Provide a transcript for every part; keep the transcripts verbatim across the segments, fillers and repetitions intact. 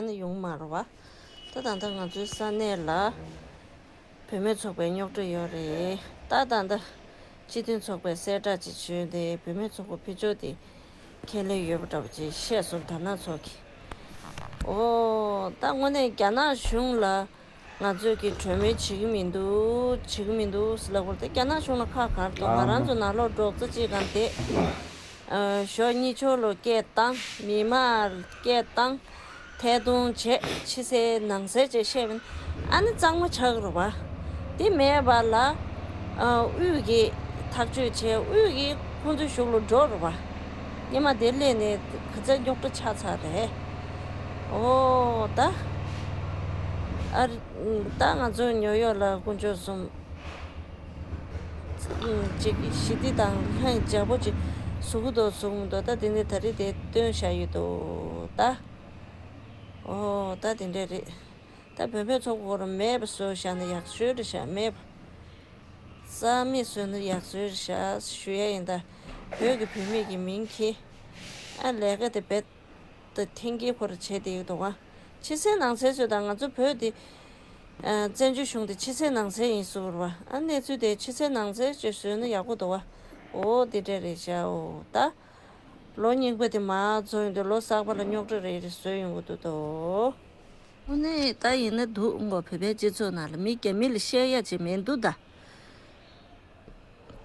ནི་ཡོང་མ་རེད་བ། ད་ད་ལྟ་ང་ཚོའི་ས་གནས་ལ་བུད་མེད་ཚོགས་པའི་རྙོག་དྲ་ཡོད་རེད། ད་ད་ལྟ་སྤྱི་མཐུན་ཚོགས་པས་གསལ་བསྒྲགས་ཅིག་བྱས་ཏེ། བུད་མེད་ཚོགས་པ་ཕུད་ཕྱོགས་དེ་ཁས་ལེན་ཡོད་པ་འདྲ་པོ་ཅིག་བཤད་སོང་། དར་ནག་ཚོགས་ཀྱིས། ཨོ། ད་དངོས་གནས་རྒྱ་ནག་གཞུང་ལ་ང་ཚོས་ཀྱི་གྲོས་མོལ་བྱེད་ཀྱི་མི་འདུག་བྱེད་ཀྱི་མི་འདུག་ཟེར་ལབ་པ་རེད། ད་རྒྱ་ནག་གཞུང་ལ་ཁག་ག་རེ་འདུག་ང་རང་ཚོ་ནང་ལོགས་འབྲོག་རྩ་གཅིག་སྒང་བསྡད། ཨ། ཞོགས་གཉིད་ཆོག་ལོ་སྐད་བཏང་། མི་མང་སྐད་བཏང་། ཐད་གཏོང་བྱས། ཕྱི་གསལ་ནང་གསལ་བྱས་བཤད་པ་ཡིན་ན། ཨ་ནི་གཙང་མ་ཆགས་ཀྱི་རེད་བ། དེ་མེད་པ་ལ། ཨ། དབུས་ཀྱི་ཐག་གཅོད་བྱས། དབུས་ཀྱི་ཁོང་ཚོའི་གཞུག་ལ་འགྲོ་རེད་བ། སྔོན་མ་དེར་སླེབས་ནས་ག་ཚོད་རྙོག་དྲ་ཆགས་ཚར་རེད། ཨོ། ད། ཨ། ད་ང་ཚོ་ཉོ་ཡོག་ལ་དཀོན་མཆོག་གསུམ། ཅིག་ཞི་བདེ་དང་ལྷན་རྒྱས་པོ་ཅིག་བཟོ་གི་འདུག་བཟོ་གི་མི་འདུག་ད་དེ་ནས་ད་རེས་དེ་བཏོན་བཞག་ཡོད་འདུག་ད། ཨོ། ད་དེ་འདྲ་རེད། ད་བོད་པའི་ཚོགས་པ་ཁོ་རང་མེད་པ་བཟོས་བཞག་ན་ཡག་བཟོས་རེད་ཤག་མེད་པ། རྩ་མེད་བཟོས་ན་ཡག་བཟོས་རེད་ཤག་ཞུ་ཡ་ཡིན། ད་བོད་ཀྱི་བུད་མེད་ཀྱི་མིང་གིས། ཨ། ལས་ཀ་དེ་རྦད་དེ་འཐེན་འཁྱེར་ཁོ་རང་བྱས་བསྡད་ཡོད་འདུག་ག་ཕྱི་གསལ་ནང་གསལ་བཟོས། ད་ང་ཚོ་བོད་འདི། ཨ། བཙན་བྱོལ་གཞུང་འདི་ཕྱི་གསལ་ནང་གསལ་ཡིན་ཟེར་བ་རེད་བ། ཨ། གནས་ཚུལ་དེ་ཕྱི་གསལ་ནང་གསལ་ཅིག་བཟོས་ན་ཡག་པོ་འདུག་ག་ཨོ། དེ་འདྲ་རེད་ཤག་ཨོ། ད་ལོ་རྙིང་པ་དེ་མར་རྫོགས་ཡོང་དུས་ལོ་གསར་པ་ལ་རྙོག་དྲ་རེ་རེ་བཟོས་ཡོང་གི་འདུག་ད། དངོས་གནས་ད་ཡིན་ན་འདུག་གོ་བོད་པའི་སྤྱི་ཚོགས་ནང་ལ་མི་རྒྱ་མི་ལ་བཤད་ཡ་ཅིག་མི་འདུག་ད།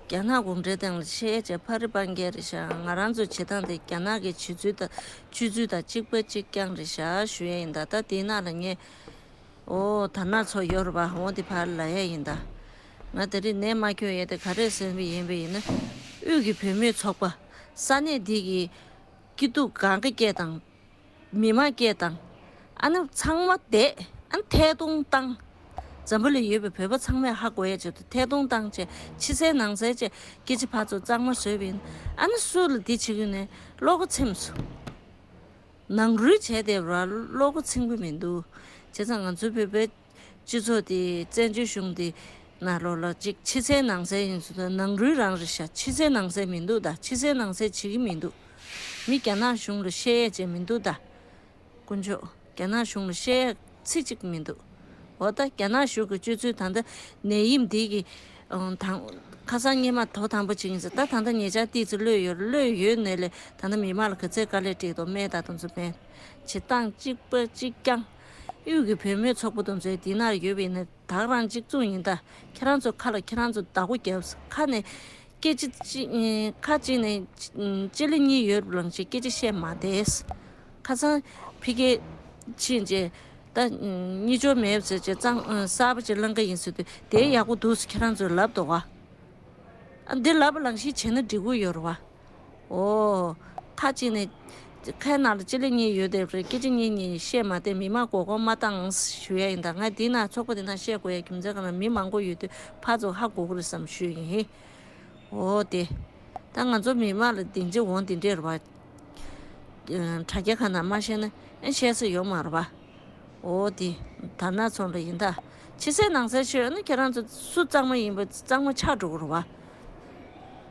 རྒྱ་ནག་གུང་ཁྲན་ཏང་ལ་བཤད་ཡ་ཅིག་ཕ་རི་སྤང་རྒྱལ་རེད་ཤག་ང་རང་ཚོ་བྱེད་སྟངས་དེ་རྒྱ་ནག་གི་བྱེད་ཚུལ་དང་སྤྱོད་ཚུལ་དང་གཅིག་པ་གཅིག་རྐྱང་རེད་ཤག་ཞུ་ཡ་ཡིན། ད་ད་དེའི་ནང་ལ་ངས། ཨོ། དར་ནག་ཚོ་ཡོད་རེད་པ། འོ། དེ་ཕར་ལབ་ཡ་ཡིན། ད་ང་དེ་རིང་ནད་མ་འཁྱོངས་ཡས་དེ་ག་རེ་ཟེར་བ་ཡིན་པ་ཡིན་ན། དབུས་ཀྱི་བུད་མེད་ཚོགས་པ། ས་གནས་འདི་གི་སྐྱིད་སྡུག་གང་གི་སྐད་དང་། མི་མང་སྐད་དང་། ཨ་ནི་ཚང་མ་བསྡད། ཨ་ནི་ཐད་གཏོང་བཏང་། འཛམ་བུ་གླིང་ཡོད་པའི་བོད་པ་ཚང་མས་ཧ་གོ་ཡ་ཆེད་དུ་ཐད་གཏོང་བཏང་བྱས། ཕྱི་གསལ་ནང་གསལ་བྱས། སྐད་ཆ་ཕར་ཚུར་གཙང་མ་བཟོས་པ་ཡིན། ཨ་ནི་སུ་ལ་འདི་བྱེད་ཀྱི་ཡོད་ནས་བློ་ཁོག་ཚིམས་སོང་། ནང་རུལ་བྱས་བསྡད་པ་ར་བློ་ཁོག་ཚིམ་གྱི་མི་འདུག་བྱས་ཙང་ང་ཚོའི་བོད་པའི་སྤྱི་ཚོགས་དེ་བཙན་བྱོལ་གཞུང་དེ་ནང་ལོགས་ལ་ཅིག་ཕྱི་གསལ་ནང་གསལ་ཡིན་ཚུལ་དང་། ནང་རུལ་རང་རེད་ཤག་ཕྱི་གསལ་ནང་གསལ་མི་འདུག་ད་ཕྱི་གསལ་ནང་གསལ་བྱེད་ཀྱི་མི་འདུག་མི་རྒྱ་ནག་གཞུང་ལ་བཤད་ཡས་ཅིག་མི་འདུག་ད། དཀོན་མཆོག་རྒྱ་ནག་གཞུང་ལ་བཤད་ཡས་ཚིག་གཅིག་མི་འདུག་འོ། ད་རྒྱ་ནག་གཞུང་གི་སྤྱོད་ཚུལ་ད་ལྟ་ནད་ཡམས་འདི་གི། ཨང་། དང་། ཁ་སང་སྔོན་མ་དོ་དམ་པོ་བྱེད་ཀྱིན་ཟེར། ད་ད་ལྟ་ཉེ་ཆར་ཏོག་ཙམ་གློད་ཡོད། གློད་ཡོད་ནས་ལས་ད་ལྟ་མི་མང་ལ་ག་ཚད་དཀའ་ལས་སྤྲད་འདུག་སྨན་དང་དེ་ཚོ་སྨན། བྱེད་སྟངས་གཅིག་པ་གཅིག་རྐྱང་། དབུས་ཀྱི་བུད་མེད་ཚོགས་པ་དེ་ཚོའི་འདི་ནང་ཡོད་པ་ཡིན་ན། ད་ག་རང་གཅིག་མཚུངས་ཡིན། ད་ཁྱེད་རང་ཚོ་ཁ་ལ་ཁྱེད་རང་ཚོ་བདག་པོ་རྒྱབ། ཁ་ནས་སྐད་ཆ་གཅིག་ཁ་གཅིག་ནས་སྤྱི་ལེ་གཉིས་ཡོད་རུང་ཅིག་སྐད་ཆ་བཤད་མ་བསྡད། ཁ་སང་ཕ་གིར་ཕྱིན་རྗེས། ད་གཉིད་སྐྱོར་མེད་ཟེར་བྱས། གཙང་གསར་པ་ཅིག་བླང་གི་ཡིན་ཟེར་དུས། དེ་ཡག་པོ་འདུག་ཟེར་ཁྱེད་རང་ཚོས་ལབ་འདུག་བ། ཨ། འདི་ལབ་པ་ལང་ཤི་བྱས་ན་འགྲིག་གི་ཡོད་རེད་བ། ཨོ། ཁ་གཅིག་ནས་ཁའི་ནང་ལ་སྤྱི་ལེ་གཉིས་ཡོད་དེ་རེད། སྐད་ཆ་གཉིས་གཉིས་བཤད་མ་བསྡད། མི་མང་མགོ་སྐོར་མ་བཏང་ཞུ་ཡ་ཡིན། ད་ང་འདི་ན་ཚོགས་པ་འདི་ན་བཤད་དགོས་ཡ་རྒྱུ་མཚན་གང་ལ། མི་མང་པོ་ཡོད་དུས་ཕར་ཚུར་ཧ་གོ་གི་རེད་བསམ་ཞུས་ཡིན། ཨོ། དེ། ད་ང་ཚོ་མི་མང་ལ་སྡིངས་ཆ་འོང་འདི་འདྲས་རེད་བ། དྲ་རྒྱ་ཁག་ནང་མ་བཤད་ན་ཨེ་བཤད་ས་ཡོད་མ་རེད་བ། ཨོ། དེ་དར་ནག་ཚོགས་ལ་ཡིན། ད་ཕྱི་གསལ་ནང་གསལ་ཤོད་ན་ཁྱེད་རང་ཚོ་སུ་གཙང་མ་ཡིན་པ་གཙང་མ་ཆགས་འགྲོ་གི་རེད་བ།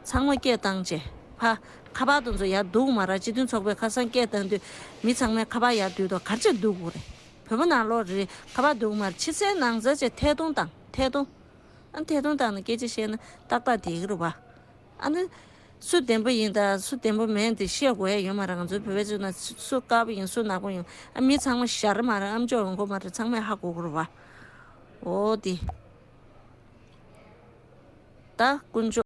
ཚང་མ་སྐད་བཏང་བྱས། ཕ། ཁ་པར་དེ་ཚོ་ཡར་བསྡུ་གི་མ་རེད། སྤྱི་མཐུན་ཚོགས་པས་ཁ་སང་སྐད་བཏང་དུས་མི་ཚང་མས་ཁ་པར་ཡར་བསྡུས་འདུག་ག་རེ་བྱས་བསྡུ་དགོས་རེད། བོད་པ་ནང་ལོགས་རེད། ཁ་པར་བསྡུ་གི་མ་རེད། ཕྱི་གསལ་ནང་གསལ་བྱས་ཐད་གཏོང་བཏང་། ཐད་གཏོང་། ཨ། ཐད་གཏོང་བཏང་ནས་སྐད་ཆ་བཤད་ན་ཏག་ཏག་བསྡད་ཀྱི་རེད་བ། ཨ་ནི། སུ་བདེན་པ་ཡིན་དང་སུ་བདེན་པ་མིན་དེ་བཤད་དགོས་ཡ་ཡོད་མ་རེད། ང་ཚོའི་བོད་པའི་སྤྱི་ཚོགས་ནང་སུ་དཀར་པོ་ཡིན། སུ་ནག་པོ་ཡིན། ཨ། མི་ཚང་མ་ཞར་མ་རེད། ཨ་མཆོག་ཡོང་གི་མ་རེད། ཚང་མས་ཧ་གོ་གི་རེད་བ། ཨོ། དེ། ད་དཀོན་མཆོག